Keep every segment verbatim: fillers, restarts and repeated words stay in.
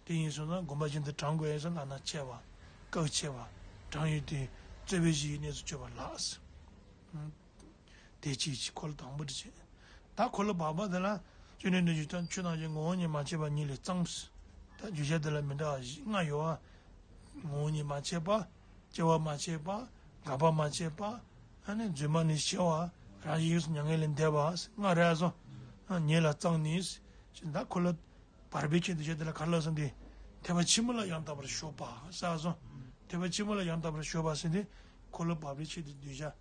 དེ་ཡིན་སོང་ན་དགོངས་པ་བཞིན་དུ་དྲང་དགོས་ཡིན་སོང་ན་བླ་ན་ཆེ་བ། སྐབས་ཆེ་བ། དྲང་ཡོད་དེ། རྩོད་པའི་གཞི་ཡི་གནས་སུ་གྱུར་པ་ལགས། དེ་གཅིག་གཅིག་འཁོར་ལོ་དང་པོ་དེ་བྱས། ད་འཁོར་ལོ་བར་པ་དེ་ལ། སྤྱོད་ནས་འདོད་ཆུ་དང་ཆུ་དང་ཆུ་ངོ་བོ་ཉིད་མ་ཕྱེད་པ་ཉིད་ལས་བརྩམས། ད་བརྗོད་བྱ་དེ་ལ་མི་འདྲ་བ་བཞི་ལྔ་ཡོད་པ། ངོ་བོ་ཉིད་མ་ཕྱེད་པ། སྐྱེ་བ་མ་ཕྱེད་པ། འགག་པ་མ་ཕྱེད་པ། ཨ་ནི་རྫུན་མ་ནས་ཤེས་པ། རང་བཞིན་ཡོངས་སུ་མྱ་ངན་ལས་འདས་པ། ལྔ་རེད་སོང་། ཉིད་ལ་བརྩམས་ནས། ད་འཁོར་ལོ་བར་པའི་ཆེད་དུ་བཤད་དེ་ལ་ག་ལ་སོང་དེ། ཐེག་པ་ཆེན་པོ་ལ་ཡང་དག་པར་ཞུགས་པ་ཟེར་སོང་། ཐེག་པ་ཆེན་པོ་ལ་ཡང་དག་པར་ཞུགས་པ་ཟེར་དེ། འཁོར་ལོ་བར་པའི་ཆེད་དུ་གདུལ་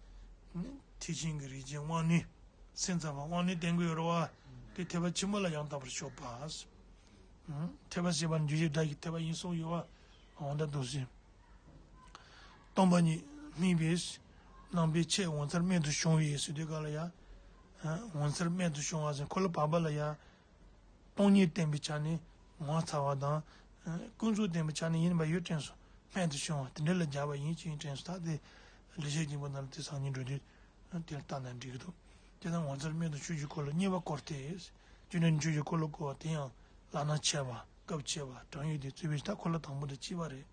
བྱ། ཐེག་ཆེན་གྱི་རིགས་ཅན་དབང་རྣོན། སེམས་ཙམ་པ་དབང་རྣོན་བསྟན་གྱི་ཡོད་རེད་བ། དེ་ཐེག་པ་ཆེན་པོ་ལ་ཡང་དག་པར་ཞུགས་པ། ཐེག་པ་ཞེས་པ་ནི་རྗོད་བྱེད་སྒྲ་ཡི་ཐེག་པ་ཡིན་གསུངས་ཡོད་བ། འོ་ད་འདུག་ཟེར། སྟོང་པ་ཉིད་དམིགས་པའི་རྣམ་པའི་ཆེད་ངོ་མཚར་རྨད་དུ་བྱུང་བའི་ཟེར་དུས་ག་ལ་ཡ། ངོ་མཚར་རྨད་དུ་བྱུང་བ་ཟེར་འཁོར་ལོ་བར་པ་ལ་ཡ། སྟོང་ཉིད་བསྟན་པའི་ཆ་ནས་ངོ་མཚར་བ་དང་། ཀུན་རྫོབ་བསྟན་པའི་ཆ་ནས་ཡིན་པ་ཡོད་དྲན་སོང་། རྨད་དུ་བྱུང་བ་དེ་འདྲ་ལ་སྦྱར་བ་ཡིན་ཅིང་དྲན་སོང་། ད་དེ་ལེགས་བཤད་སྙིང་པོ་ནང་ལ་དེ་སང་ཉིན་འགྲོ་དུས་དེར་བལྟས་ན་འགྲིག་གི་འདུག་དེ་ན་ངོ་མཚར་རྨད་དུ་བྱུང་ཆོས་ཀྱི་འཁོར་ལོ་གཉིས་པ་བསྐོར་ཏེ། སྤྱོད་ནས་ཆོས་ཀྱི་འཁོར་ལོ་བསྐོར་བ་དེ་ཡང་བླ་ན་ཆེ་བ་སྐབས་ཆེ་བ་དྲང་ཡོད་དེ་རྩོད་པའི་ད་འཁོར་ལོ་དང་པོ་དེ་གཅིག་པ་རེད།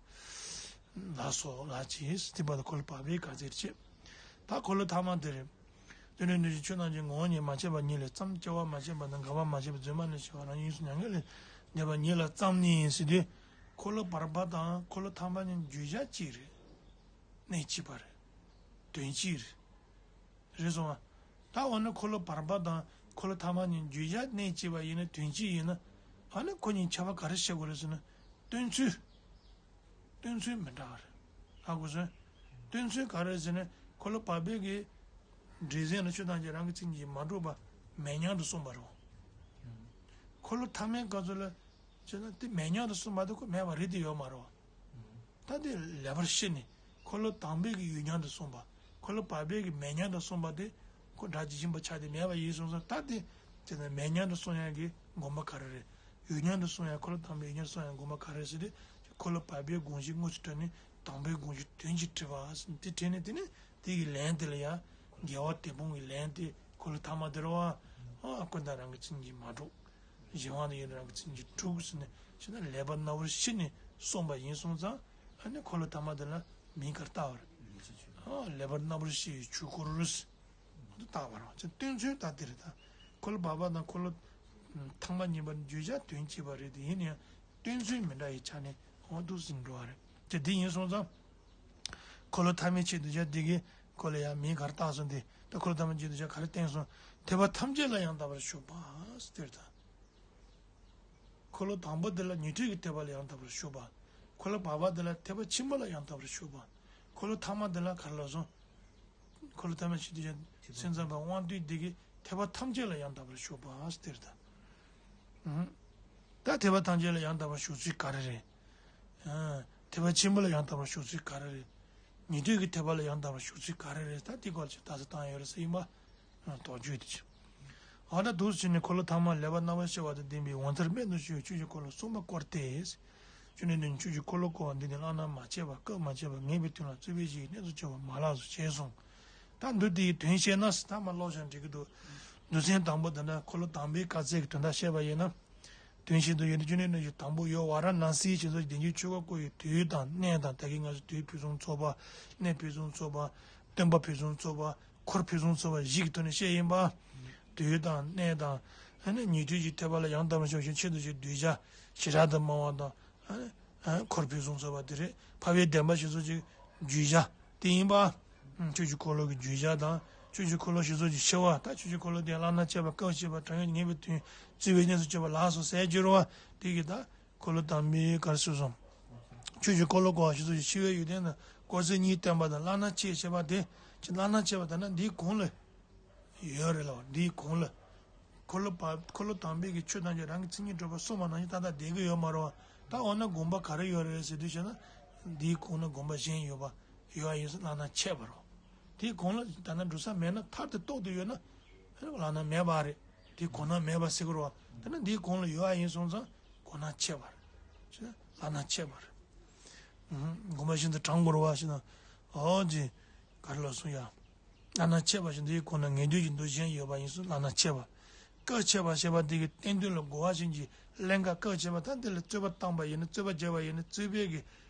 ལགས་སོ་ལགས་ཅེས་དེ་བར་དུ་འཁོར་ལོ་བར་པའི་དཀའ་ཚེགས་བྱེད། ད་འཁོར་ལོ་ཐ་མ་དེ་རེད། སྤྱོད་ནས་འདོད་ཆུ་ཆུ་ནང་གི་ངོ་བོ་ཉིད་མ་ཕྱེད་པ་ཉིད་ལས་བརྩམས། སྐྱེ་བ་མ་ཕྱེད་པ་དང་འགག་པ་མ་ཕྱེད་པ་རྫུན་མ་ནས་ཤེས་པ་རང་ཡིན་སོང་མྱ་ངན་ལས་འདས་པ་ཉིད་ལ་བརྩམས་ནས་ཟེར་དུས། འཁོར་ལོ་བར་པ་དང་འཁོར་ལོ་ཐ་མ་གཉིས་བརྗོད་བྱ་གཅིག་རེད། གནས་གཅིག་པ་རེད། དོན་གཅིག་རེད། རེད་སོང་ང་། ད་འོ་ན་འཁོར་ལོ་བར་པ་དང་འཁོར་ལོ་ཐ་མ་གཉིས་བརྗོད་བྱ་གནས་གཅིག་པ་ཡིན་ན་དོན་གཅིག་ཡིན་ན། ཨ་ནི་ཁོ་གཉིས་ཁྱད་པར་ག་རེ་བཤད་དགོས་རེད་ཟེར་ན། སྟོན་ཚུལ། སྟོན་ཚུལ་མི་འདྲ་བ་རེད། ཧ་གོ་སོང་། སྟོན་ཚུལ་ག་རེ་ཟེར་ན་འཁོར་ལོ་བར་པའི་གི་འགྲེལ་ཟིན་ལ་ཆོས་ཐམས་ཅད་རང་གི་མཚན་ཉིད་མ་གྲུབ་པ་མེད་མྱང་དུ་གསུངས་པ་རེད། འཁོར་ལོ་ཐ་མའི་སྐབས་སུ་ལ་བྱས་ན་དེ་མེད་མྱང་དུ་གསུངས་པ་དེ་ཁོ་མེད་པ་རེད་དེ་ཡོད་མ་རེད། ད་དེ་ལེགས་པར་ཤེས་ནས་འཁོར་ལོ་དང་པོའི་གི་ཡོད་མྱང་དུ་གསུངས་པ། འཁོར་ལོ་བར་པའི་གི་མེད་མྱང་དུ་གསུངས་པ་དེ་ཁོ་སྒྲ་ཇི་བཞིན་པ་ཆགས་ཏེ་མེད་པ་ཡིན་སོང་ཙང་ད་དེ་བྱས་ན་མེད་མྱང་དུ་གསུང་ཡག་གི་དགོངས་པ་ག་རེ་རེད། ཡོད་མྱང་དུ་གསུང་ཡག་འཁོར་ལོ་དང་པོའི་ཡོད་མྱང་དུ་གསུང་ཡག་དགོངས་པ་ག་རེ་རེད་ཟེར་དུས། འཁོར་ལོ་བར་པའི་དགོངས་གཞི་དངོས་སུ་བཀྲལ་ནས་དང་པོའི་དགོངས་གཞི་དོན་གྱིས་གྲུབ་པ་ཟེར་ནས་དེ་དྲིས་ནས་དེ་གི་ལན་དེ་ལ་ཡང་རྒྱལ་བ་དེད་དཔོན་གྱི་ལན་དེ་འཁོར་ལོ་ཐ་མ་དེ་རེད་བ། ཨ་ཀུན་བཏགས་རང་གི་མཚན་ཉིད་མ་གྲུབ། གཞན་དབང་དུ་ཡོད་ན་རང་གི་མཚན་ཉིད་གྲུབ་ཟེར་ནས་བྱས་ན་ལེགས་པར་རྣ་བར་ཤེས་ནས་གསུངས་པ་ཡིན་སོང་ཙང་ཨ་ནི་འཁོར་ལོ་ཐ་མ་དེ་ལ་མིང་ག་རེ་བཏགས་པ་རེད། ཨ་ལེགས་པར་རྣ་བར་ཤེས་པའི་ཆོས་འཁོར་རེད། དུ་བཏགས་པ་རེད། བྱས་སྟོན་ཚུལ་ད་དེ་རེད་ད། འཁོར་ལོ་བར་པ་དང་འཁོར་ལོ་ཐ་མ་གཉིས་པར་བརྗོད་བྱ་དོན་གཅིག་པ་རེད་དེ་ཡིན་ན་ཡང་། སྟོན་ཚུལ་མི་འདྲ་བའི་ཆ་ནས་འོ་འདུག་ཟིན་འགྲོ་བ་རེད། དེ་འདི་ཡིན་སོང་ཙང་། འཁོར་ལོ་ཐ་མའི་ཆེད་དུ་བྱ་འདི་གི་འཁོར་ལོ་ཡང་མིང་ག་རེ་བཏགས་སོང་དེ་ད་འཁོར་ལོ་ཐ་མའི་ཆེད་དུ་བྱ་ག་རེ་བསྟན་སོང་། ཐེག་པ་ཐམས་ཅད་ལ་ཡང་དག་པར་ཞུགས་པ་ཟེར་ད། འཁོར་ལོ་དང་པོ་དེ་ལ་ཉན་ཐོས་ཀྱི་ཐེག་པ་ལ་ཡང་དག་པར་ཞུགས་པ། འཁོར་ལོ་བར་པ་དེ་ལ་ཐེག་པ་ཆེན་པོ་ལ་ཡང་དག་པར་ཞུགས་པ། འཁོར་ལོ་ཐ་མ་དེ་ལ་ག་རེ་ལབ་སོང་། འཁོར་ལོ་ཐ་མའི་ཆེད་དུ་བྱ་སེམས་ཙམ་པ་དབང་རྣོན་འདི་གིས་ཐེག་པ་ཐམས་ཅད་ལ་ཡང་དག་པར་ཞུགས་པ་ཟེར་ད། ད་ཐེག་པ་ཐམས་ཅད་ལ་ཡང་དག་པར་ཞུགས་ཚུལ་ག་རེ་རེད། ཐེག་པ་ཆེན་པོ་ལ་ཡང་དག་པར་ཞུགས་ཚུལ་ག་རེ་རེད། ཉན་ཐོས་ཀྱི་ཐེག་པ་ལ་ཡང་དག་པར་ཞུགས་ཚུལ་ག་རེ་རེད། ད་དེ་སྐོར་ཅིག་ད་ས་བཏང་ཡོད་རེད་ཟེར་ཡིན་པ། དོགས་གཅོད་དེ་ཆེ། ཨ་ད་འདུག་ཟེར་ནས་འཁོར་ལོ་ཐ་མ་ལེགས་པར་རྣ་བར་ཤེས་པ་དང་ལྡན་པའི་ངོ་མཚར་རྨད་དུ་བྱུང་བའི་ཆོས་ཀྱི་འཁོར་ལོ་གསུམ་པ་བསྐོར་ཏེ། སྤྱོད་ནས་ནི་ཆོས་ཀྱི་འཁོར་ལོ་བསྐོར་བ་འདི་ནི་བླ་ན་མ་ཆེ་བ་སྐབས་མ་ཆེ་བ་ངེས་པའི་དོན་ལ་རྩོད་པའི་གཞི་ཡི་གནས་སུ་གྱུར་པ་མ་ལགས་སོ་ཞེས་གསུངས། ད་འདི་དེའི་དོན་བཤད་ན་ད་མ་ཀློག་ཀྱང་འགྲིག་གི་འདུག་མདོ་ཚན་དང་པོ་འདི་ན་འཁོར་ལོ་དང་པོའི་དཀའ་ཚེགས་ཀྱི་དོན་དག་བཤད་པ་ཡིན་ན། དོན་བཤད་དུ་ཡོད་དེ་སྤྱོད་ནས་ནི་དང་པོ་ཡོ་ཝཱ་ར་ཎཱ་སི་ཞེས་སོགས་ཀྱི་བདེན་བཞིའི་ཆོས་འཁོར་བསྐོར་བའི་དུས་དང་གནས་དང་ད་གིན་ང་ཚོ་དུས་ཕུན་སུམ་ཚོགས་པ། གནས་ཕུན་སུམ་ཚོགས་པ། སྟོན་པ་ཕུན་སུམ་ཚོགས་པ། འཁོར་ཕུན་སུམ་ཚོགས་པ་བཞི་གི་ཐོག་ནས་བཤད་ཡིན་པ། དུས་དང་གནས་དང་། ཨ་ནི་ཉན་ཐོས་ཀྱི་ཐེག་པ་ལ་ཡང་དག་པར་ཞུགས་ཤིང་ཆེད་དུ་བྱས་གདུལ་བྱ་ཞེ་དྲག་ཏུ་སྨྲ་བ་དང་། ཨ་ནི་འཁོར་ཕུན་སུམ་ཚོགས་པ་དེ་རེད། འཕགས་པའི་བདེན་པ་ཞེས་སོགས་ཀྱི་བརྗོད་བྱ་དེ་ཡིན་པ། ཆོས་ཀྱི་འཁོར་ལོ་གི་བརྗོད་བྱ་དང་ཆོས་ཀྱི་འཁོར་ལོ་ཞེས་སོགས་ཀྱི་ཤེས་པ་ད་ཆོས་ཀྱི་འཁོར་ལོ་དེ་བླ་ན་ཆེ་བ་སྐབས་ཆེ་བ་དྲང་ཡོད་ངེས་པའི་དོན་རྩོད་པའི་གནས་སུ་གྱུར་པ་ལགས་སོ་ཟེར་རྒྱུ་རེད་བ། དེ་གི་ད། འཁོར་ལོ་དང་པོའི་ག་རེ་ཟེར་སོང་། ཆོས་ཀྱི་འཁོར་ལོ་བསྐོར་བ་ཞེས་སོགས་ཀྱི་ཤེས་པའི་ཡོན་ཏན་དང་དཀོར་ཟད་གཉིས་བསྟན་པ་དང་བླ་ན་ཆེ་ཞེས་པ་དེ་ཅི་བླ་ན་ཆེ་བ་ད་ན་འདིའི་གོང་ལ་ཡོད་རེད་ལ་འདིའི་གོང་ལ། འཁོར་ལོ་བ་འཁོར་ལོ་དང་པོའི་གི་ཆོས་ཐམས་ཅད་རང་གི་མཚན་ཉིད་གྲུབ་པ་གསུངས་པ་ནང་བཞིན་ཏག་ཏག་བསྡད་ཀྱི་ཡོད་མ་རེད་བ། ད་འོ་ན་དགོངས་པ་ག་རེ་ཡོད་རེད་ཟེར་དུས་བྱས་ན། འདིའི་གོང་ན་དགོངས་པ་གཞན་ཡོད་པ་ཡོད་པ་ཡིན་ཙང་བླ་ན་ཆེ་བ་རེད། དེའི་གོང་ལ་ད་ན་འགྲོ་ས་མེད་ན་མཐར་དུ་རྟོགས་ཏེ་ཡོད་ན་བླ་ན་མེད་པ་རེད། དེའི་གོང་ན་མེད་པ་ཟེར་གི་རེད་བ། ད་ན་འདིའི་གོང་ལ་ཡོད་པ་ཡིན་སོང་ཙང་། གོ་ན་ཆེ་བར། ཞེ་ན་བླ་ན་ཆེ་བར། ཨུམ། དགོངས་པ་བཞིན་དུ་དྲང་དགོས་རེད་བ་ཞེ་ན། འོ་ཅི། ག་རེ་ལབ་སོང་ཡ། བླ་ན་ཆེ་བ་ཞེ་ན་དེའི་གོང་ན་ངེས་དོན་གྱི་མདོ་གཞན་ཡོད་པ་ཡིན་སོང་བླ་ན་ཆེ་བ། བཀའ་ཆད་པ་ཞེས་པ་དེ་གི་བསྟན་དོན་ལ་གོ་བ་ཅན་གྱི་ཀླན་ཀ་བཀའ་ཆད་པ་ད་དེ་ལ་རྩོད་པ་བཏང་པ་ཡིན་ན། རྩོད་པ་བརྒྱབ་པ་ཡིན་ན། རྩོད་པའི་གི་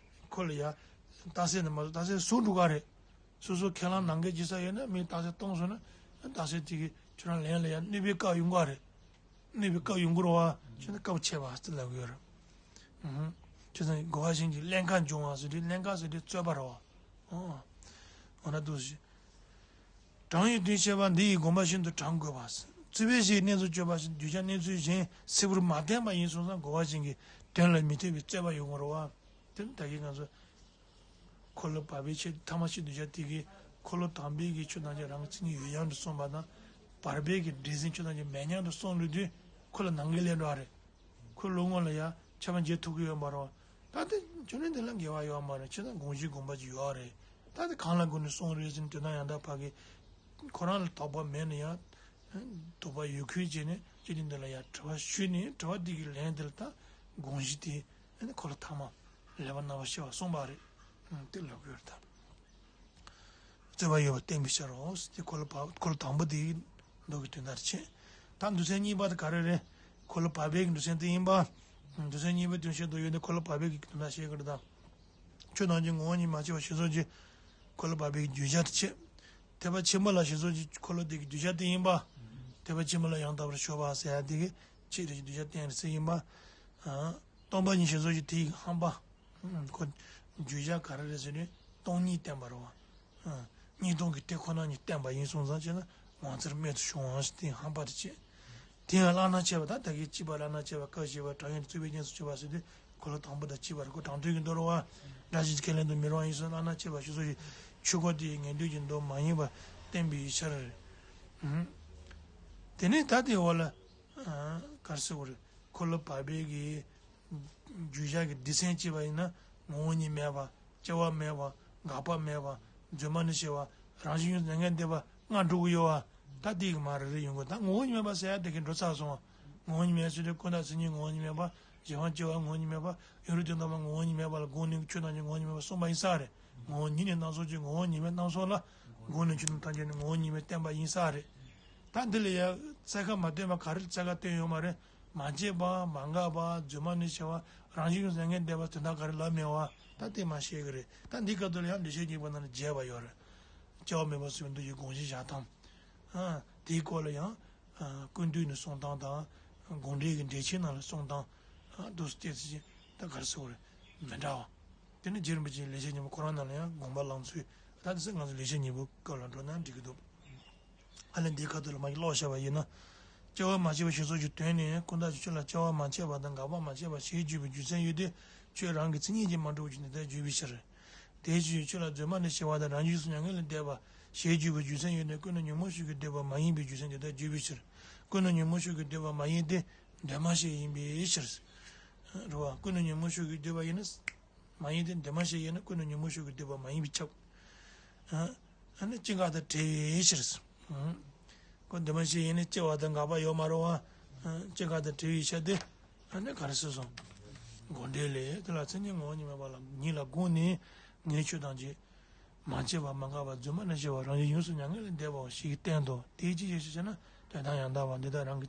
ཁོ་ལ་ཡ་རྟགས་གསལ་ནི་མ་གཏོགས་རྟགས་གསལ་སོ་འགྲོ་ག་རེད། སོ་སོ་ཁས་བླངས་ནང་འགལ་བྱེད་ས་ཡོད་ན། མིས་རྟགས་གསལ་གཏོང་སོང་ན་རྟགས་གསལ་དེ་གི་ཁྱོད་རང་ལན་ལ་ཡ་གནོད་པའི་སྐབས་ཡོང་ག་རེད། གནོད་པའི་སྐབས་ཡོང་གི་རེད་བ། ཁྱོད་ན་སྐབས་ཆད་པ་ཟེར་ལབ་ཀྱི་ཡོད་རེད། ཨུ་ཧུ། ཁྱོད་ཚོ་གོ་བ་གཞན་གྱི་ཀླན་ཀ་འབྱུང་བ་ཟེར་དུས། ཀླན་ཀ་ཟེར་དུས་རྩོད་པ་རེད་བ། ཨོ། འོ་ན་འདུག་ཟེར། དྲང་བའི་དོན་བཤད་པ་འདི་ཡི་དགོངས་པ་ཤིན་ཏུ་དྲང་དགོས་པ། རྩོད་པའི་གཞི་གནས་སུ་གྱུར་པ་ཞིག་གདུལ་བྱ་གནས་ཚུལ་གཞན་གསལ་པོར་མ་བསྟན་པ་ཡིན་སོང་ཙང་། གོ་བ་ཅན་གྱི་དོན་ལ་མི་ལྟོས་པའི་རྩོད་པ་ཡོང་གི་རེད་བ། དེ་ནི་ད་གིན་ང་ཚོ་འཁོར་ལོ་བར་པའི་ཆེད་ཐ་མ་ཕྱི་གདུལ་བྱ་དེ་གིས་འཁོར་ལོ་དང་པོའི་གི་ཆོས་ཐམས་ཅད་རང་གི་མཚན་ཉིད་ཡོད་སྙམ་དུ་གསུངས་པ་དང་། བར་པའི་གི་འདྲེས་ཟིན་ཆོས་ཐམས་ཅད་མེད་སྙམ་དུ་གསུངས་ལུས་དུས། ཁོ་ལ་ནང་འགལ་སླེབས་འགྲོ་བ་རེད། ཁོ་ལུས་ངག་ལ་ཡ་ཁྱབ་པ་འབྱེད་ཐུབ་ཀྱི་ཡོད་མ་རེད། ད་དེ་ཁྱོད་ནི་འདི་ལ་འགལ་བ་ཡོད་མ་རེད། ཁྱེད་ཚོ་དགོངས་གཞི་དགོངས་པ་ཅིག་ཡོད་རེད། ད་དེ་གང་ལ་དགོངས་ནས་གསུངས་རེད་ཟེར་ནས། དོན་དམ་ཡང་དག་པ་གི་ཁོ་རང་ལ་དོགས་པ་མེད་ན་ཡང་། དོགས་པ་ཡོད་ཁུལ་བྱས་ནས་སྤྱི་དོན་འདི་ལ་ཡ་དྲི་བ་ཞུས་ནས། དྲི་བ་འདི་གི་ལན་དེ་ལ་ད་དགོངས་གཞི་དེ་ཨ་ནི་འཁོར་ལོ་ཐ་མ་ལེགས་པར་རྣམ་པར་ཕྱེ་བ་གསུངས་པ་རེད། དེ་ལབ་ཀྱི་ཡོད་རེད་ད། རྩོད་པ་ཡོད་པར་བསྟན་པའི་ཕྱིར་རོ། དེ་འཁོར་ལོ་བ་འཁོར་ལོ་དང་པོ་དེའི་མདོ་གི་དོན་དག་བྱས། ད་མདོ་ཚན་གཉིས་པ་དེ་ག་རེ་རེད། འཁོར་ལོ་བར་པའི་གི་མདོ་ཚན་དེ་ཡིན་པ། མདོ་ཚན་གཉིས་པའི་དོན་བཤད་དུ་ཡོད་དེ། འཁོར་ལོ་བར་པའི་གི་དོན་དག་བཤད་ཀྱི་རེད་ད། ཆོས་ཐམས་ཅད་ངོ་བོ་ཉིད་མ་སྐྱེས་པ་ཞེས་སོགས་ཀྱི་འཁོར་ལོ་བར་པའི་གི་བརྗོད་བྱ་དེ་བྱས། ཐེག་པ་ཆེན་པོ་ལ་ཞེས་སོགས་ཀྱི་འཁོར་ལོ་དེ་གི་བརྗོད་བྱ་དེ་ཡིན་པ། ཐེག་པ་ཆེན་པོ་ལ་ཡང་དག་པར་ཞུགས་པ་ཟེར་ཡ་དེ་གི་ཆོས་དེ་གི་བརྗོད་བྱ་བསྟན་རེད་ཟེར་ཡིན་པ། སྟོང་པ་ཉིད་ཞེས་སོགས་ཀྱི་དེ་ཡི་ཧམ་པ། ཁོ་བརྗོད་བྱ་ག་རེ་རེད་ཟེར་ནས་སྟོང་ཉིད་བསྟན་པ་རེད་བ། གཉིས་སྟོང་གི་དེ་ཁོ་ན་ཉིད་བསྟན་པ་ཡིན་སོང་ཙང་བྱས་ན་ངོ་མཚར་རྨད་དུ་བྱུང་བ་ཞིག་དེ་ཧམ་པ་དེ་བྱས། དེ་ཡང་བླ་ན་མཆོད་པ་དང་། ད་གིན་གཅིག་པ་བླ་ན་མཆོད་པ་བཀའ་བཞི་པ། དྲང་ཡིན་རྩོད་པའི་གནས་སུ་གྱུར་པ་ཟེར་དུས་འཁོར་ལོ་དང་པོ་དང་གཅིག་པ་རེད། ཁོ་དྲང་དོན་གྱི་མདོ་རེད་བ། འདྲ་བྱེད་ཀྱི་ཁས་ལེན་དུ་མི་རུང་བ་ཡིན་སོང་། བླ་ན་མཆོད་པ་ཞེས་སོགས་ཀྱི་ཆོས་འཁོར་དེ་ཡི་ངེས་དོན་གྱི་མདོ་མ་ཡིན་པ་བསྟན་པའི་ཕྱིར། དེ་ནས་ད་དེའི་འོག་ལ། ག་རེ་ཟེར་དགོས་རེད། འཁོར་ལོ་བར་པའི་གི་བརྗོད་བྱ་གི་སྡེ་ཚན་བྱས་པ་ཡིན་ན། ངོ་བོ་ཉིད་མེད་པ། སྐྱེ་བ་མེད་པ། འགག་པ་མེད་པ། རྫུན་མ་ནི་ཤེས་པ། རང་བཞིན་ཡོངས་སུ་མྱ་ངན་འདས་པ་ལྔ་འགྲོ་གི་ཡོད་བ། ད་དེ་གི་མ་རེ་རེ་ཡོང་གི། ད་ངོ་བོ་ཉིད་མེད་པ་ཟེར་ཡ་དེ་གི་འགྲོ་ཚར་སོང་བ། ངོ་བོ་ཉིད་མེད་ཟེར་དུས་ཀུན་བརྟགས་མཚན་ཉིད་ངོ་བོ་ཉིད་མེད་པ། གཞན་དབང་སྐྱེ་བ་ངོ་བོ་ཉིད་མེད་པ། ཡུལ་དུས་དང་པོ་ངོ་བོ་ཉིད་མེད་པ་ལ་དགོངས་ནས་ཆོས་ཐམས་ཅད་ངོ་བོ་ཉིད་མེད་པ་གསུངས་པ་ཡིན་ས་རེད། ངོ་བོ་ཉིད་ནས་སྣང་ཚོར་གྱི་ངོ་བོ་ཉིད་མེད་སྣང་ཚོར་ལ་དགོངས་ནས་ཆོས་ཐམས་ཅད་ནི་ངོ་བོ་ཉིད་མེད་བསྟན་པ་ཡིན་ས་རེད། ད་འདི་ལ་ཡང་གསལ་ཁ་མ་བཏོན་པ་ག་རེ་གསལ་ཁ་བཏོན་ཡོད་མ་རེད། མ་སྐྱེས་པ། མ་འགགས་པ། རྫུན་མ་ནི་ཤེས་པ། རང་བཞིན་ཡོངས་སུ་མྱ་ངན་འདས་པ་དོན་དག་ག་རེ་ལབ་མེད་བ། ད་དེ་མ་བཤད་གི་རེད། ད་འདི་སྐབས་དུ་ལ་ཡང་ལེགས་བཤད་སྙིང་པོ་ནང་ལ་རྒྱས་པ་ཡོད་རེད། སྐྱེ་བ་མེད་པ་སོགས་མདོ་ཡི་དགོངས་གཞི་བཞག་སྟངས། དེའི་སྐོར་ལ་ཡང་ཀུན་བཏུས་ནས་གསུངས་སྟངས་དང་། དགོངས་འགྲེལ་གྱི་འགྲེལ་ཆེན་ནང་ལ་གསུངས་སྟངས། འདུག་སེ་བལྟས་ཚེ་ད་ག་རེ་ཟེར་དགོས་རེད། མི་འདྲ་བ། དེ་ནི་རྗེ་རིན་པོ་ཆེས་ལེགས་བཤད་སྙིང་པོ་ཁོ་རང་ནང་ལ་ཡང་དགོངས་པ་བླངས་ཚུལ། ད་དེ་ཚོ་ང་ཚོ་ལེགས་བཤད་སྙིང་པོའི་སྐབས་ལ་འགྲོ་ན་འགྲིག་གི་འདུག་ཨ་ལས་འདིའི་ཁ་ཐུག་ལ་མ་གི་ཀློག་བྱས་པ་ཡིན་ན། སྐྱེ་བ་མ་སྐྱེས་པ་ཞེས་སོགས་ཀྱི་དོན་ནི། ཀུན་བརྟགས་ཀྱི་ཆོས་ལ་སྐྱེ་བ་མ་སྐྱེས་པ་དང་འགག་པ་མ་སྐྱེས་པ་ཞེས་བརྗོད་པའི་རྒྱུ་མཚན་ཡོད་དེ། ཆོས་རང་གི་མཚན་ཉིད་ཀྱིས་མ་གྲུབ་པའི་རྒྱུ་མཚན་དེ་ལྟར་བརྗོད་པའི་ཕྱིར། དེའི་ཕྱིར་ཆོས་ལ་རྫུན་མ་ནི་ཤེས་པ་དང་། རང་བཞིན་ཡོངས་སུ་མྱ་ངན་ལས་འདས་པ་ཞེས་བརྗོད་པའི་རྒྱུ་མཚན་ཡོད་དེ། ཀུན་ཏུ་ཉོན་མོངས་ཤུགས་ཀྱིས་བསྡུས་པ་མ་ཡིན་པའི་རྒྱུ་མཚན་དེ་ལྟར་བརྗོད་པའི་ཕྱིར། ཀུན་ཏུ་ཉོན་མོངས་ཤུགས་ཀྱིས་བསྡུས་པ་མ་ཡིན་ཏེ། འདུས་མ་བྱས་ཡིན་པའི་ཕྱིར། རེད་བ། ཀུན་ཏུ་ཉོན་མོངས་ཤུགས་ཀྱིས་བསྡུས་པ་ཡིན་ན། མ་ཡིན་ཏེ། འདུས་མ་བྱས་ཡིན་ན་ཀུན་ཏུ་ཉོན་མོངས་ཤུགས་ཀྱིས་བསྡུས་པ་མ་ཡིན་པས་ཁྱབ། ཨ་ནི་སྐྱེ་འགག་དང་བྲལ་བའི་ཕྱིར། ཨ་ཁོ་འདུས་མ་བྱས་ཡིན་ན་སྐྱེ་བ་དང་འགག་པ་ཡོད་མ་རེད་བ། ཨ་སྐྱེ་འགག་དང་བྲལ་བའི་ཕྱིར་ཏེ། ཨ་ནི་ག་རེ་ཟེར་སོང་། དགོངས་འགྲེལ་ལས། དེ་ལ་མཚན་ཉིད་ངོ་བོ་ཉིད་མེད་པ་ལ་ཉིད་ལ་དགོངས་ནས། ངས་ཆོས་ཐམས་ཅད་མ་སྐྱེས་པ་མ་འགགས་པ་རྫུན་མ་ནི་ཤེས་པ་རང་བཞིན་ཡོངས་སུ་མྱ་ངན་ལས་འདས་པའོ་ཞེས་བསྟན་ཏོ། དེའི་ཕྱིར་ཞེས་བཤད་ན་དོན་དམ་ཡང་དག་པ་འདི་དག་རང་གི་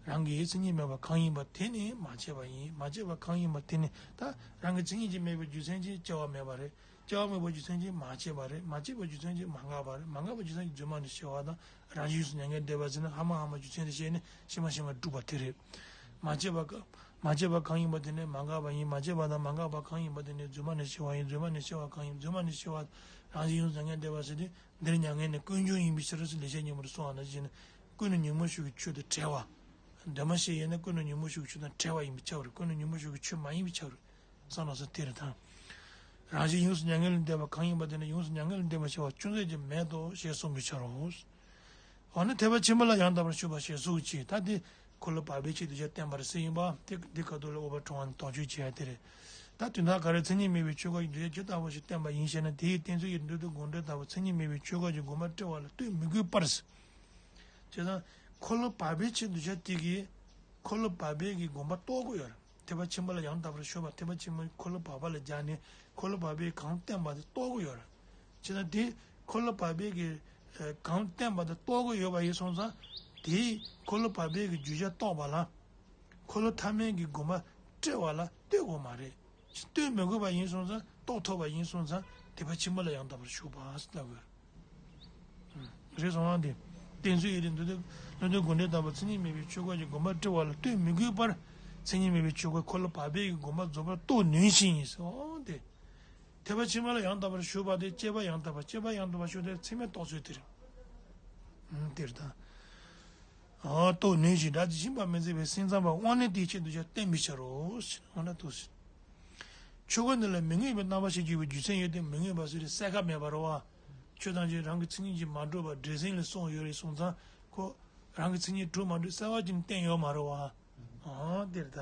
རང་གི་མཚན་ཉིད་མེད་པ་གང་ཡིན་པ་དེ་ནི་མ་སྐྱེས་པ་ཡིན། མ་སྐྱེས་པ་གང་ཡིན་པ་དེ་ནི། ད་རང་གི་མཚན་ཉིད་ཀྱིས་མེད་པའི་རྒྱུ་མཚན་གྱིས་སྐྱེ་བ་མེད་པ་རེད། སྐྱེ་བ་མེད་པའི་རྒྱུ་མཚན་གྱིས་མ་སྐྱེས་པ་རེད། མ་སྐྱེས་པའི་རྒྱུ་མཚན་གྱིས་མ་འགགས་པ་རེད། མ་འགགས་པའི་རྒྱུ་མཚན་གྱིས་རྫུན་མ་ནི་ཤེས་པ་དང་རང་བཞིན་ཡོངས་སུ་མྱ་ངན་འདས་པ་ཟེར་ན་ཧ་མ་ཧ་མ་རྒྱུ་མཚན་དེ་བཤད་ནས་ཕྱི་མ་ཕྱི་མ་སྒྲུབ་པ་དེ་རེད། མ་སྐྱེས་པ་ག་མ་སྐྱེས་པ་གང་ཡིན་པ་དེ་ནི་མ་འགགས་པ་ཡིན། མ་སྐྱེས་པ་དང་མ་འགགས་པ་གང་ཡིན་པ་དེ་ནི་རྫུན་མ་ནི་ཤེས་པ་ཡིན། རྫུན་མ་ནི་ཤེས་པ་གང་ཡིན། རྫུན་མ་ནི་ཤེས་པ་རང་བཞིན་ཡོངས་སུ་མྱ་ངན་འདས་པ་ཟེར་དུས་འདིར་མྱ་ངན་ནི་ཀུན་འབྱུང་ཡིན་པའི་ཕྱིར་ཟེར་ལེགས་བཤད་སྙིང་པོར་གསུངས་པ་ནང་བཞིན། ཀུན་ནས་ཉོན་མོངས་ཤུགས་ཀྱི་ཆོས་དང་བྲལ་བ། འདུས་མ་བྱས་ཡིན་ན་ཀུན་ནས་ཉོན་མོངས་ཤུགས་ཀྱི་ཆོས་དང་བྲལ་བ་ཡིན་པས་ཁྱབ་རེད། ཀུན་ནས་ཉོན་མོངས་ཤུགས་ཀྱི་ཆོས་མ་ཡིན་པས་ཁྱབ་རེད། བསམ་ལ་སོགས་དེ་རེད་དང་། རང་བཞིན་ཡོངས་སུ་མྱ་ངན་ལས་འདས་པ་གང་ཡིན་པ་དེ་ནི་ཡོངས་སུ་མྱ་ངན་ལས་འདས་པ་ཞེས་པ་ཅུང་ཟད་ཀྱང་མེད་དོ་ཞེས་གསུངས་པའི་ཕྱིར་རོ། འོ་ན་ཐེག་པ་ཆེན་པོ་ལ་ཡང་དག་པར་ཞུགས་པ་ཞེས་གསུངས་ཀྱི། ད་དེ་འཁོར་ལོ་བར་པའི་ཆེད་དུ་ཡང་བསྟན་པ་རེད་ཟེར་ཡིན་པ། དེ་འདི་ཁ་ཐུག་ལ་འོག་པ་དྲུང་བ་ནས་དོགས་གཅོད་བྱེད་ཡ་དེ་རེད། ད་དོན་དག་ག་རེ་མཚན་ཉིད་མེད་པའི་ཆོས་འཁོར་གྱི་འདུས་བྱས་ཇི་ལྟ་བ་ཞིག་བསྟན་པ་ཡིན་ཞེ་ན། དེའི་བསྟན་ཚུལ་གྱི་མདོར་བསྡུས་དགོངས་འགྲེལ་ལྟ་བུ་མཚན་ཉིད་མེད་པའི་ཆོས་འཁོར་གྱི་དགོངས་པ་བཀྲལ་བ་ལ་ལྟོས་མི་དགོས་པར། བྱས་ཙང་འཁོར་ལོ་བར་པའི་ཆེད་དུ་བྱ་དེ་གིས་འཁོར་ལོ་བར་པའི་གི་དགོངས་པ་རྟོགས་ཀྱི་ཡོད་རེད། ཐེག་པ་ཆེན་པོ་ལ་ཡང་དག་པར་ཞུགས་པ། ཐེག་པ་ཆེན་པོའི་འཁོར་ལོ་བར་པ་ལ་སྦྱར་ནས་འཁོར་ལོ་བར་པའི་གང་བསྟན་པ་དེ་རྟོགས་ཀྱི་ཡོད་རེད། བྱས་ཙང་དེ་འཁོར་ལོ་བར་པའི་གི་གང་བསྟན་པ་དེ་རྟོགས་ཀྱི་ཡོད་པ་ཡིན་སོང་ཙང་ དེས་འཁོར་ལོ་བར་པའི་གི་རྒྱུ་ཆ་རྟོགས་པ་ལ། འཁོར་ལོ་ཐ་མའི་གི་སྒོམ་པ་བཀྲི་བ་ལ་ལྟོས་དགོས་མ་རེད། ལྟོས་མི་དགོས་པ་ཡིན་སོང་ཙང་རྟོགས་ཐུབ་པ་ཡིན་སོང་ཙང་དེ་ཕར་ཕྱིན་པ་ལ་ཡང་དག་པར་ཞུགས་པ་ལྟ་བུར། རེད་སོང་ཨ་དེ། བསྟན་ཚུལ་ཡི་རིགས་མདོ་སྡེ་བློ་ལྡན་དགོངས་འགྲེལ་ལྟ་བུ་མཚན་ཉིད་མེད་པའི་ཆོས་འཁོར་གྱི་སྒོམ་པ་བཀྲི་བ་ལ་ལྟོས་མི་དགོས་པར། མཚན་ཉིད་མེད་པའི་ཆོས་འཁོར་འཁོར་ལོ་བར་པའི་གི་སྒོམ་པ་རྫོགས་པར་རྟོགས་ནུས་ཤིང་ཡིན་ཟེར་ཨོ་དེ། ཐེག་པ་ཕྱི་མ་ལ་ཡང་དག་པར་ཞུགས་པ་དེ་སྐྱེས་པ་ཡང་དག་པ་སྐྱེས་པ་ཡང་དག་པར་ཞུགས་དེ་ཚད་མས་རྟོགས་ཚུལ་དེ་རེད། ཨང་དེར་ད། ཨ་རྟོགས་ནུས་ཤིང་སྒྲ་ཇི་བཞིན་པ་མི་འཛིན་པའི་སེམས་ཙམ་པ་དབང་རྣོན་དེའི་ཆེད་དུ་ཀྱང་བསྟན་པའི་ཕྱིར་རོ། ཞེས་དབང་རྣོན་ཏོ་ཟེར། ཆོས་འཁོར་འདི་ལ་མི་མངོན་པའི་རྣམ་པ་ཞེས་བརྗོད་པའི་རྒྱུ་མཚན་ཡོད་དེ། མི་མངོན་པ་ཟེར་དུས་གསལ་ཁ་མེད་པ་རེད་བ། ཆོས་ཐམས་ཅད་རང་གི་མཚན་ཉིད་ཀྱིས་མ་གྲུབ་པ་འདྲེ་སྲིན་ལས་གསུངས་ཡོད་རེད་སོང་ཙང་ཁོ་རང་གི་མཚན་ཉིད་གྲུབ་མ་གྲུབ་གསལ་བ་ཅིག་བསྟན་ཡོད་མ་རེད་བ། ཨང་དེར་ད།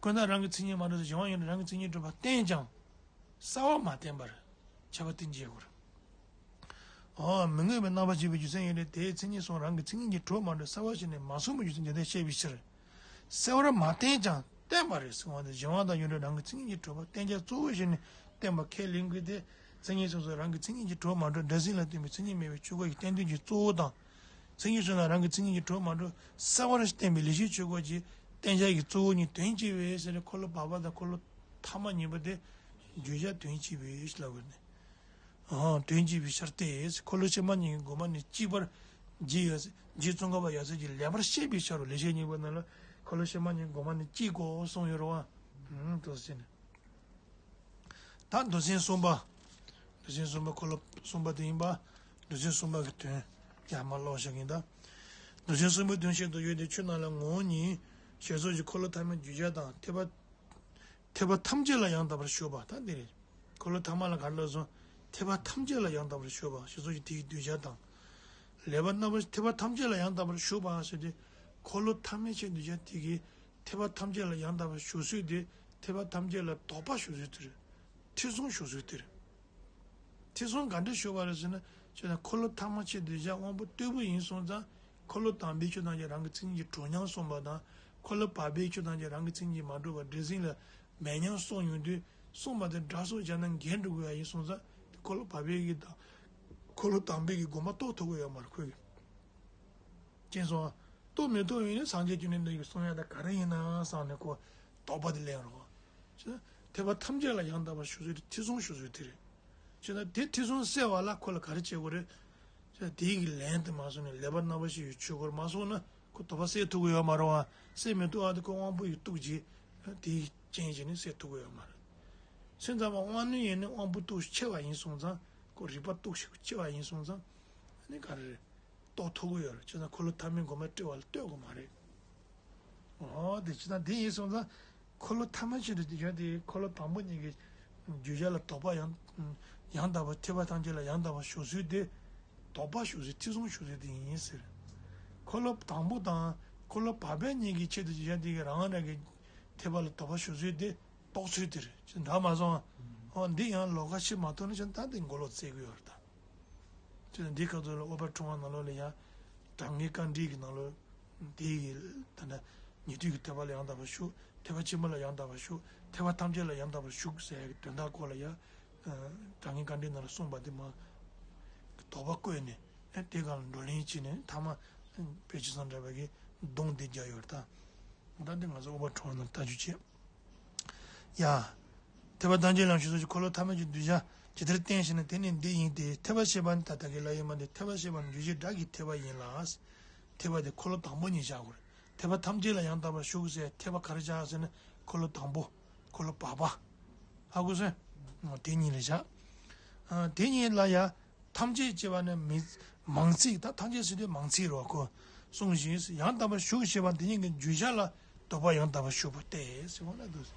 ཁོ་ན་རང་གི་མཚན་ཉིད་མ་གྲུབ་ཏུ་གཞན་དབང་ཡོད་ན་རང་གི་མཚན་ཉིད་གྲུབ་པ་བསྟན་ཀྱང་། གསལ་བ་མ་བསྟན་པར་ཁྱབ་པ་སྟེ་འཇལ་དགོས། ཨོ་མི་མངོན་པའི་རྣམ་པ་ཞེས་པའི་རྒྱུ་མཚན་ཡོད་དེ། དེའི་མཚན་ཉིད་གསུམ་རང་གི་མཚན་ཉིད་ཀྱིས་གྲུབ་མ་གྲུབ་གསལ་བར་བྱས་ནས་མ་གསུངས་པའི་རྒྱུ་མཚན་འདི་ལྟར་བཤད་པའི་ཕྱིར། གསལ་བར་མ་བསྟན་ཀྱང་བསྟན་པ་རེད་གསུང་བ་དེ་གཞན་དབང་དང་ཡོད་འགྲོ་རང་གི་མཚན་ཉིད་ཀྱིས་གྲུབ་པ་བསྟན་བྱ་གཙོ་བོ་བྱས་ནས་བསྟན་པ་ཁས་ལེན་དགོས་ཏེ། མཚན་ཉིད་གསུམ་སོགས་རང་གི་མཚན་ཉིད་ཀྱིས་གྲུབ་མ་གྲུབ་འདྲེ་སྲིན་ལ་བརྟེན་པའི་མཚན་ཉིད་མེད་པའི་ཆོས་འཁོར་གྱི་བསྟན་དོན་གྱི་གཙོ་བོ་དང་། མཚན་ཉིད་གསུམ་ལ་རང་གི་མཚན་ཉིད་ཀྱིས་གྲུབ་མ་གྲུབ་གསལ་བར་བསྟན་པའི་ལེགས་བཤད་ཆོས་འཁོར་གྱི་བསྟན་བྱ་ཡི་གཙོ་བོ་གཉིས་དོན་གཅིག་པས་ཟེར་ནས་འཁོར་ལོ་བར་པ་དང་འཁོར་ལོ་ཐ་མ་གཉིས་པོ་དེ་བརྗོད་བྱ་དོན་གཅིག་པས་ལབ་དགོས་ནས། ཨང་དོན་གཅིག་པའི་ཕྱིར་ཏེ། འཁོར་ལོ་ཕྱི་མ་གཉིས་ཀྱི་སྒོམ་པ་ནི་གཅིག་པར་བགྱིས་ཡོད། རྗེ་ཙོང་ཁ་པ་ཡབ་སྲས་ཀྱིས་ལེགས་པར་བཤད་པའི་ཕྱིར་རོ། ལེགས་བཤད་སྙིང་པོ་ནང་ལ་འཁོར་ལོ་ཕྱི་མ་གཉིས་ཀྱི་སྒོམ་པ་ནི་གཅིག་གོ་གསུངས་ཡོད་རེད་བ། ཨང་དུ་ཟེར་ནས། ད་མདོ་ཚན་གསུམ་པ། མདོ་ཚན་གསུམ་པ་འཁོར་ལོ་གསུམ་པ་དེ་ཡིན་པ། མདོ་ཚན་གསུམ་པ་གི་དོན་ཡར་མར་ཀློག་བཞག་གིན་ད། མདོ་ཚན་གསུམ་པའི་དོན་བཤད་དུ་ཡོད་དེ། ཆོས་རྣམས་ལ་ངོ་བོ་ཉིད་ཞེས་སོགས་ཀྱི་འཁོར་ལོ་ཐ་མའི་རྒྱུ་ཆ་དང་ཐེག་པ། ཐེག་པ་ཐམས་ཅད་ལ་ཡང་དག་པར་ཞུགས་པ་ད་འདི་རེད། འཁོར་ལོ་ཐ་མ་ལ་ག་རེ་ལབ་སོང་། ཐེག་པ་ཐམས་ཅད་ལ་ཡང་དག་པར་ཞུགས་པ་ཞེས་སོགས་ཀྱི་དེའི་གདུལ་བྱ་དང་། ལེགས་པར་རྣམ་པར་ཐེག་པ་ཐམས་ཅད་ལ་ཡང་དག་པར་ཞུགས་པ་ཞེས་ཏེ། འཁོར་ལོ་ཐ་མའི་ཆེད་དུ་བྱ་དེ་གིས་ཐེག་པ་ཐམས་ཅད་ལ་ཡང་དག་པར་ཞུགས་ཚུལ་དེ་ཐེག་པ་ཐམས་ཅད་ལ་དོགས་པ་ཞུགས་ཚུལ་དེ་རེད། ཐེ་ཚོམ་ཞུགས་ཚུལ་དེ་རེད། ཐེ་ཚོམ་ག་འདྲ་ཞུགས་པ་རེད་ཟེར་ན། ཅེ་ན་འཁོར་ལོ་ཐ་མ་ཆེད་དུ་བྱ་དབང་པོ་རྟུལ་པོ་ཡིན་སོང་ཙང་། འཁོར་ལོ་དང་པོའི་ཆོས་ཐམས་ཅད་རང་གི་མཚན་ཉིད་ཀྱིས་གྲུབ་སྙམ་གསུངས་པ་དང་། འཁོར་ལོ་བར་པའི་ཆོས་ཐམས་ཅད་རང་གི་མཚན་ཉིད་ཀྱིས་མ་གྲུབ་པ་འདྲེ་སྲིན་ལ་མེད་སྙམ་གསུངས་ཡོང་དུས། གསུངས་པ་དེ་སྒྲ་སོགས་སྦྱར་ན་འགལ་འགྲོ་གི་ཡ་ཡིན་སོང་ཙང་། འཁོར་ལོ་བར་པའི་གི་དང་། འཁོར་ལོ་དང་པོའི་གི་དགོངས་པ་རྟོགས་ཐུབ་ཀྱི་ཡོད་མ་རེད་ཁོས་གི། མཁྱེན་སོང་ཨ། རྟོགས་མི་ཐུབ་ཡིན་ན་སངས་རྒྱས་བཅོམ་ལྡན་འདས་ཀྱིས་གསུང་ཡ་ད་ག་རེ་ཡིན་ན་བསམ་ནས་ཁོ་དོགས་པ་དེ་སླེབས་རོགས། ཅེ་ན་ཐེག་པ་ཐམས་ཅད་ལ་ཡང་དག་པར་ཞུགས་ཚུལ་དེ་ཐེ་ཚོམ་ཞུགས་ཚུལ་དེ་རེད། ཅེ་ན་དེ་ཐེ་ཚོམ་སེལ་བ་ལ་ཁོ་ལ་ག་རེ་བྱེད་དགོས་རེད། ཅེ་ན་དེའི་གི་ལན་དེ་མ་གསུངས་ནས་ལེགས་པར་རྣམ་པར་ཕྱེ་བའི་ཆོས་སྐོར་མ་གསུངས་ན་ཁོ་དོགས་པ་སེལ་ཐུབ་ཀྱི་ཡོད་མ་རེད་བ། སེལ་མི་ཐུབ་ཨ་དེ་ཁོ་དབང་པོ་ཡི་སྟོབས་ཀྱིས་དེའི་རྐྱེན་བྱས་ནས་སེལ་ཐུབ་ཀྱི་ཡོད་མ་རེད། སེམས་ཙམ་པ་དབང་རྣོན་ཡིན་ན་དབང་པོ་སྟོབས་ཆེ་བ་ཡིན་སོང་ཙང་ཁོ་རིག་པ་སྟོབས་ཆེ་བ་ཡིན་སོང་ཙང་ཨ་ནི་ག་རེ་རེད། རྟོགས་ཐུབ་ཀྱི་ཡོད་རེད། བྱས་ཙང་འཁོར་ལོ་ཐ་མའི་སྒོམ་པ་བཀྲི་བ་ལ་ལྟོས་དགོས་མ་རེད། འོ་དེ་བྱས་ཙང་དེ་ཡིན་སོང་ཙང་འཁོར་ལོ་ཐ་མ་ཆེད་དུ་དེ་བྱུང་དེ་འཁོར་ལོ་དང་པོ་གཉིས་ཀྱི་རྒྱུ་ཆ་ལ་དོགས་པ་ཡང་ཡང་དག་པ་ཐེག་པ་ཐམས་ཅད་ལ་ཡང་དག་པ་ཞུགས་ཚུལ་དེ་དོགས་པ་ཞུགས་ཚུལ་ཐེ་ཚོམ་ཞུགས་ཚུལ་དེ་ཡིན་ཟེར། འཁོར་ལོ་དང་པོ་དང་འཁོར་ལོ་བར་པའི་གཉིས་ཀྱི་ཆེད་དུ་རྒྱུ་ཆ་དེ་གི་རང་རང་གི་ཐེག་པ་ལ་དོགས་པ་ཞུགས་ཚུལ་དེ། རྟོགས་ཚུལ་དེ་རེད་ཅེས་འདྲ་མ་སོང་། ཨོ་འདི་ཡང་ལོགས་ཀ་ཕྱེ་མ་ཐུབ་ན་ཅང་ད་འདི་མགོ་ལོག་བཙལ་གི་ཡོད་རེད་ད། ཅེས་འདི་སྐབས་སུ་ལ་ཨོ་པ་ཁྲོ་བ་ནང་ལོགས་ལ་ཡང་། དྲང་ངེས་དཀའ་འགྲེལ་གྱི་ནང་ལོགས། འདི་ཡི་ད་ལྟ་ཉན་ཐོས་ཀྱི་ཐེག་པ་ལ་ཡང་དག་པར་ཞུགས། ཐེག་པ་ཆེན་པོ་ལ་ཡང་དག་པར་ཞུགས། ཐེག་པ་ཐམས་ཅད་ལ་ཡང་དག་པར་ཞུགས་ཟེར་ཡག་གི་དོན་དག་སྐོར་ལ་ཡང་། དྲང་ངེས་དཀའ་འགྲེལ་ནང་ལ་གསུངས་པ་དེ་མ། དོགས་པ་བཀོད་ནས་དེ་སྒང་ལ་བགྲོ་གླེང་བྱས་ནས་མཐའ་མ། དཔེ་ཆོས་སམ་འདྲ་བ་གི་གདོང་དེ་རྒྱག་ཡོད་རེད་ད། ད་འདི་ང་ཚོ་ཨོ་པ་ཁྲོ་བ་ནང་ལ་ལྟ་རྒྱུ་བྱེད། ཡ། ཐེག་པ་ཐམས་ཅད་ལ་ཞུགས་ཚུལ་གྱི་འཁོར་ལོ་ཐ་མ་གི་གདུལ་བྱ་ཇི་ལྟར་བསྟན་ཞེ་ན། དེ་ནི་འདི་ཡིན་ཏེ། ཐེག་པ་ཞེས་པ་ནི་ད་ལྟ་གི་ལ་ཡོད་མ་དེ། ཐེག་པ་ཞེས་པ་ནི་རྗོད་བྱེད་སྒྲ་གི་ཐེག་པ་ཡིན་ལ། ཐེག་པ་དེ་འཁོར་ལོ་དང་པོ་ཉིད་བཞག་དགོས་རེད། ཐེག་པ་ཐམས་ཅད་ལ་ཡང་དག་པར་ཞུགས་ཟེར་ཐེག་པ་ག་རེ་བཞག་ཟེར་ན་འཁོར་ལོ་དང་པོ། འཁོར་ལོ་བར་པ། ཧ་གོ་སོང་། དེ་གཉིས་ལ་བཞག་དེ་གཉིས་ལ་ཡ། ཐམས་ཅད་ཅེས་པ་ནི་མི། མང་ཚིག་ད་ཐམས་ཅད་ཟེར་དུས་མང་ཚིག་རེད་བ་ཁོ། གསུངས་ཤིང་ཡང་དག་པར་ཞུགས་ཞེས་པ་འདི་ཉིད་ཀྱི་བརྗོད་བྱ་ལ་དོགས་པ་ཡང་དག་པར་ཞུགས་པ་སྟེ་ཟེར་བ་ལ་འདུག་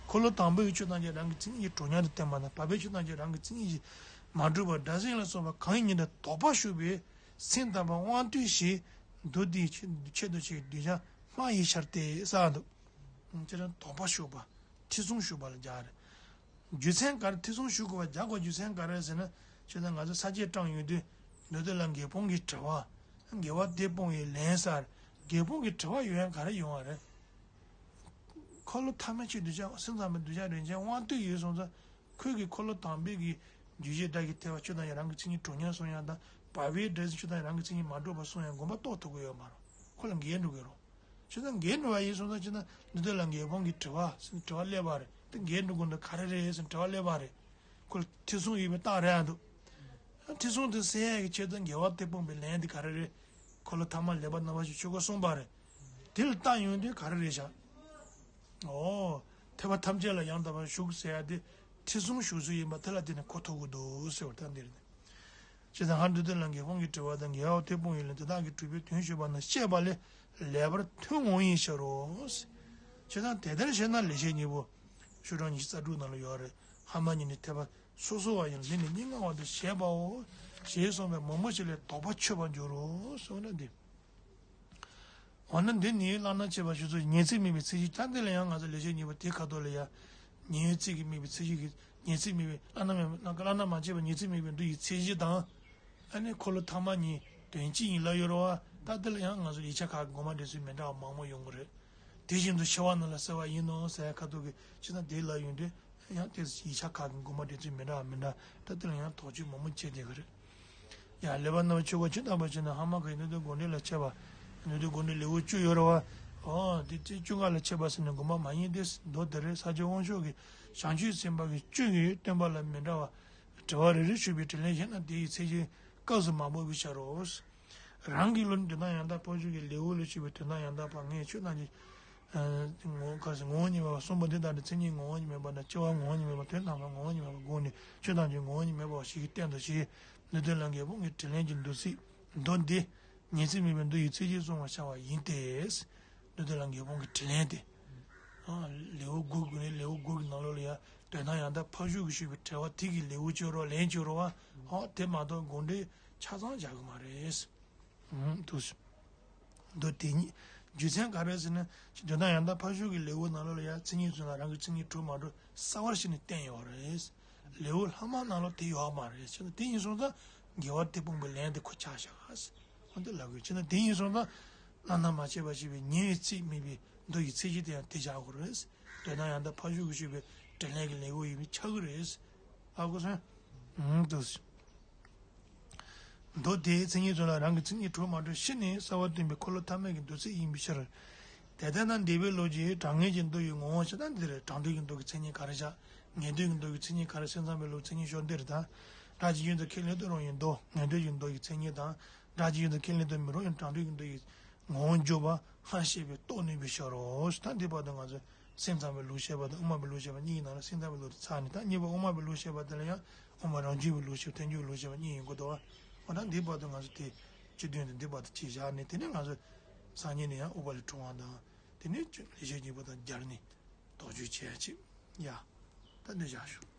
འཁོར་ལོ་དང་པོའི་ཆོས་ཐམས་ཅད་རང་གི་མཚན་ཉིད་ཀྱིས་གྲུབ་སྙམ་དུ་བསྟན་པ་དང་། བར་པའི་ཆོས་ཐམས་ཅད་རང་གི་མཚན་ཉིད་ཀྱིས་མ་གྲུབ་པ་སྒྲ་ཟིན་ལ་སོགས་པ་གང་ཡིན་མིན་དུ་དོགས་པ་ཞུགས་པའི་སེམས་དམ་པ་དབང་རྟུལ་ཞིག་མདོ་སྡེའི་ཆེད་དུ་ཆེད་དུ་ཆེད་ཀྱི་གདུལ་བྱ་སྨྲ་བའི་ཕྱིར་ཏེ་ཟེར་འདུག་ཁྱེད་རང་དོགས་པ་ཞུགས་པ་ཐེ་ཚོམ་ཞུགས་པ་ལ་སྦྱར་རེད། རྒྱུ་མཚན་ག་རེ་ཐེ་ཚོམ་ཞུགས་དགོས་པ་རྒྱག་དགོས་རྒྱུ་མཚན་ག་རེ་ཟེར་ན། ཁྱེད་ཚོ་ང་ཚོ་ས་སྐྱ་བཀྲམ་ཡོང་དུས་མདོ་སྡེ་ལ་འགལ་སྤོང་གི་དྲི་བ། འགལ་བ་དེ་སྤོང་བའི་ལན་གསར། འགལ་སྤོང་གི་དྲི་བ་ཡོང་ཡ་ག་རེ་ཡོང་བ་རེད། འཁོར་ལོ་ཐ་མའི་ཆོས་གདུལ་བྱ་སེམས་ཙམ་པའི་གདུལ་བྱ་རིན་ཆེན་དབང་རྟུལ་ཡོད་སོང་ཙང་ཁོས་ཀྱི་འཁོར་ལོ་དང་པོའི་གི་རྒྱུ་བྱས་སྒྲ་གི་ཐེག་པ་ཆོས་ཐམས་ཅད་རང་གི་མཚན་ཉིད་གྲུབ་སྙམ་གསུང་ཡ་དང་ བ་བའི་འདྲ་ཟིན་ཆུ་དང་རང་གི་མཚན་ཉིད་མ་གྲུབ་པ་གསུངས་ཡང་དགོངས་པ་རྟོགས་ཐུབ་ཀྱི་ཡོད་མ་རེད། ཁོ་ལ་འགལ་འགྲོ་གི་རེད། བྱས་ཙང་འགལ་འགྲོ་བ་ཡིན་སོང་ཙང་བྱས་ན་འདི་དོན་ལ་འགལ་སྤོང་གི་དྲི་བ་ཟེར་དྲི་བ་སླེབས་པ་རེད། དེ་འགལ་འགྲོ་དགོས་འདུག་ག་རེ་རེད་ཟེར་དྲི་བ་སླེབས་པ་རེད། ཁོ་ལ་ཐེ་ཚོམ་ཡོད་པའི་རྟགས་རེད་འདུག་ཐེ་ཚོམ་དེ་སེལ་ཡག་གི་ཆེད་དུ་འགལ་བ་དེ་སྤོང་བའི་ལན་དེ་ག་རེ་རེད། འཁོར་ལོ་ཐ་མ་ལེགས་པ་རྣམ་པ་བཞི་ཆོས་སྐུ་གསུངས་པ་རེད། དེ་ལ་རྟགས་ཡོང་དུས་ག་རེ་རེད་བཞག་འོ། ཐེག་པ་ཐམས་ཅད་ལ་ཡང་དག་པར་ཞུགས་ཟེར་ཡ་དེ་ཐེ་ཚོམ་ཞུགས་ཚུལ་ཡིན་པ་དེ་ལ་བརྟེན་ནས་གོ་ཐུབ་ཀྱི་འདུག་ཟེར་བ་ད་འདིར་ནི། ཇི་ལྟར་ཧ་འདི་དོན་ལ་འགལ་སྤོང་གི་དྲི་བ་དང་འགལ་བ་དེ་སྤོང་བའི་ལན་དེ་དག་གི་གྲུབ་པའི་དོན་ཞུས་པ་ན་བཤད་པ་ལས་ལེགས་པར་ཐོན་འོང་ཡིན་ཕྱིར་རོ། ཇི་ལྟར་དེ་ལྟར་བཤད་ན་ལེགས་བཤད་སྙིང་པོ་ཤོག་གྲངས་ཉི་ཤུ་རྩ་དྲུག་ནང་ལ་ཡོད་རེད། ཧ་མ་གཉིས་ནི་ཐེག་པ་སོ་སོ་བ་ཡང་འདི་ནི་སྙི་ང་བ་དུ་བྱེད་པའོ། ཞེས་གསུངས་པས་མང་པོ་ཞིག་ལས་དོགས་པ་ཆོད་པར་འགྱུར་རོ་གསུངས་ན་འདི། འོ་ན་འདི་ནི་བླ་ན་མཆིས་པ་ཞུ་ཚུལ་ཉེར་འཚེ་མེད་པའི་ཚད་གཞི་ད་འདི་ལ་ཡང་ང་ཚོ་ལེགས་བཤད་སྙིང་པོ་དེ་ཁ་ཐོག་ལ་ཡང་ཉེར་འཚེ་གི་མེད་པའི་ཚད་གཞི་གི་ཉེར་འཚེ་མེད་པའི་བླ་ན་མེད་བླ་ན་མ་མཆིས་པ་ཉེར་འཚེ་མེད་པའི་མདོ་ཡི་ཚད་གཞི་དང་། ཨ་ནི་འཁོར་ལོ་ཐ་མ་གཉིས་དོན་གཅིག་ཡིན་ལབ་ཡོད་རེད་བ། ད་འདི་ལ་ཡང་ང་ཚོ་ཡིག་ཆ་ཁག་གི་དགོངས་པ་འགྲེལ་ཚུལ་མི་འདྲ་བ་མང་པོ་ཡོང་གི་རེད། དེ་བཞིན་དུ་ཤེས་པ་རྣམས་ལ་གསལ་བ་ཡིན་ནོ་ཟེར་ཡ་ཁ་ཐོག་གི་ཅི་ན་དེ་ལབ་ཡོང་དུས་ཡང་དེ་ཡིག་ཆ་ཁག་གི་དགོངས་པ་འགྲེལ་ཚུལ་མི་འདྲ་བ་མི་འདྲ། ད་འདི་ལ་ཡང་དོགས་གཅོད་མང་པོ་བྱེད་བསྡད་གི་རེད། ཡང་ལེགས་པར་རྣམ་པ་ཆོས་སྐུ་ཇི་ལྟ་བ་བཞིན་དུ་ཧ་མ་ག་ཡི་སྣོད་ལྡན་དགོངས་འགྲེལ་ལ་འཆད་པ། སྣོད་ལྡན་དགོངས་འགྲེལ་ལེའུ་བཅུ་ཡོད་རེད་བ། འོ་དེ་ཚེ་བཅུ་ཁ་ལ་འཆད་པ་ཟེར་ནས་དགོངས་པ་མ་ཡིན་ཏེ། མདོ་དེ་རེད། ས་སྐྱ་དབང་ཕྱུག་གིས་བྱང་ཆུབ་སེམས་དཔའ་གི་བཅུ་ཡི་སྟོན་པ་ལ་མི་འདྲ་བ་དྲི་བ་རེ་རེ་ཞུས་པའི་དྲིས་ལན་བཞེས་ན་དེ་ཡི་ཚད་གཞི་སྐབས་སུ་མ་འབབ་པའི་ཕྱིར་རོ། རང་གི་བློ་ནི་དོན་དམ་ཡང་དག་འཕགས་ཚོགས་ཀྱི་ལེའུ་ལ་ཞུགས་པའི་དོན་དམ་ཡང་དག་པ་ངས་ཆོས་ཐམས་ཅད་ངོ་བོ་ག་ཟེར་ངོ་བོ་ཉིད་མེད་པ་གསུངས་པ་འདི་ལྟར་ནི་མཚན་ཉིད་ངོ་བོ་ཉིད་མེད་པ་དང་སྐྱེ་བ་ངོ་བོ་ཉིད་མེད་པ་དོན་དམ་པ་ངོ་བོ་ཉིད་མེད་པ་དགོངས་ནས་ཆོས་ཐམས་ཅད་ངོ་བོ་ཉིད་མེད་པ་ཞིག་གིས་བསྟན་ཏོ་ཞེས་སྣོད་ལྡན་ལམ་གྱི་དབང་གི་དྲིས་ལན་གྱི་མདོ་ཚིག་མདོ་འདི་ཉེར་འཚེ་མེད་པའི་མདོ་ཡི་ཚད་གཞི་གསུངས་པར་བྱ་བ་ཡིན་ཏེ། སྣོད་ལྡན་ལམ་གྱི་དབང་གི་དྲིས་ལན་ཏེ། ལེའུ་དགུ་དགུ་ནས་ལེའུ་དགུ་གི་ནང་ལོགས་ལ་ཡང་དོན་དམ་ཡང་དག་འཕགས་ཚོགས་ཀྱིས་ཞུས་པའི་དྲི་བ་དེ་གི་ལེའུ་བཅུ་རོ་ལན་བཅུ་རོ་བ། ཨོ་དེ་མ་གཏོགས་དགོངས་འགྲེལ་ཆ་ཚང་རྒྱག་གི་མ་རེད། འདུག་སེ། མདོ་དེ་ཉིད་རྒྱུ་མཚན་ག་རེ་ཟེར་ན། དོན་དམ་ཡང་དག་འཕགས་ཚོགས་ཀྱི་ལེའུ་ནང་ལོགས་ལ་ཡང་མཚན་ཉིད་གསུམ་ལ་རང་གི་མཚན་ཉིད་གྲུབ་མ་གྲུབ་གསལ་བར་བྱས་ནས་བསྟན་ཡོད་རེད། ལེའུ་ལྷག་མ་ནང་ལོགས་དེ་ཡོད་མ་རེད། བྱས་ན་དེ་ཡིན་སོང་ཙང་འགལ་བ་དེ་སྤོང་བའི་ལན་དེ་ཁོ་ཆགས་བཞག་ཟེར། འོ་འདི་ལབ་དགོས། བྱས་ན་དེ་ཡིན་སོང་ཙང་བླ་ན་མ་མཆིས་པ་ཞེས་པའི་ཉེར་འཚེ་མེད་པའི་མདོ་ཡི་ཚད་གཞི་དེ་ཡང་དེ་བཞག་དགོས་རེད། དོན་དམ་ཡང་དག་འཕགས་ཚོགས་ཀྱིས་ཞུས་པའི་དྲིས་ལན་གྱི་ལེའུ་ཡིན་པས་ཆགས་ཀྱི་རེད། ཧ་གོ་སོང་། འདུག་སེ། མདོ་དེའི་མཚན་ཉིད་གསུམ་ལ་རང་གི་མཚན་ཉིད་གྲུབ་མ་གྲུབ་ཕྱེ་ནས་གསལ་བར་སྟོན་པའི་འཁོར་ལོ་ཐ་མའི་གི་མདོ་ཚིག་ཡིན་པའི་ཕྱིར། དེ་ལྟར་ན་འདས་པའི་ལུགས་ཀྱི་གྲངས་ངེས་ཀྱི་མདོ་ཡི་ངོ་བོ་ཇི་ལྟར་འདི་རེད། གྲངས་འདས་ཀྱི་མདོ་གི་མཚན་ཉིད་ག་རེ་བཞག་ངེས་དོན་གྱི་མདོ་གི་མཚན་ཉིད་ག་རེ། སེམས་ཙམ་པའི་ལུགས་མཚན་ཉིད་ཤོ་འདི་རེད་ད། སྒྲ་ཇི་བཞིན་དུ་ཁས་ལེན་དུ་རུང་བའི་མདོ་ངེས་དོན་གྱི་མདོ་གི་མཚན་ཉིད་དང་། སྒྲ་ཇི་བཞིན་དུ་ཁས་ལེན་དུ་མི་རུང་བའི་གྲངས་འདས་ཀྱི་མདོ་ཡི་ངོ་བོ་འཇོག་པ་སྔར་བཤད་པས་རྟོགས་ནུས་པའི་ཕྱིར་རོ། ད་འདི་བར་དུ་ང་ཚོས་སེམས་ཙམ་པའི་ལུགས་བཤད་པ་དང་དབུ་མ་པའི་ལུགས་བཤད་པ་གཉིས་ཀྱི་ནང་ལ་སེམས་ཙམ་པའི་ལུགས་དེ་ཚར་ནས། ད་གཉིས་པ་དབུ་མ་པའི་ལུགས་བཤད་པ་དེ་ལ་ཡང་དབུ་མ་རང་རྒྱུད་པའི་ལུགས་བཤད་པ་ཐལ་འགྱུར་གྱི་ལུགས་བཤད་པ་གཉིས་ཡོང་གི་འདུག་བ། འོ་ད་འདི་བར་དུ་ང་ཚོ་དེ་སྤྱི་དོན་དེ་འདི་བར་དུ་གཅིག་བཞག་ནས། དེ་ནས་ང་ཚོ་སང་ཉིན་ནས་ཡང་ཨུཏྤ་ལའི་གྲུབ་དབང་དང་། དེ་ནས་ལེགས་བཤད་སྙིང་པོ་དང་སྦྱར་ནས་དོགས་གཅོད་བྱེད་ཡ་ཅིག་ཡ། ད་འདི་བཞག་ཞུ།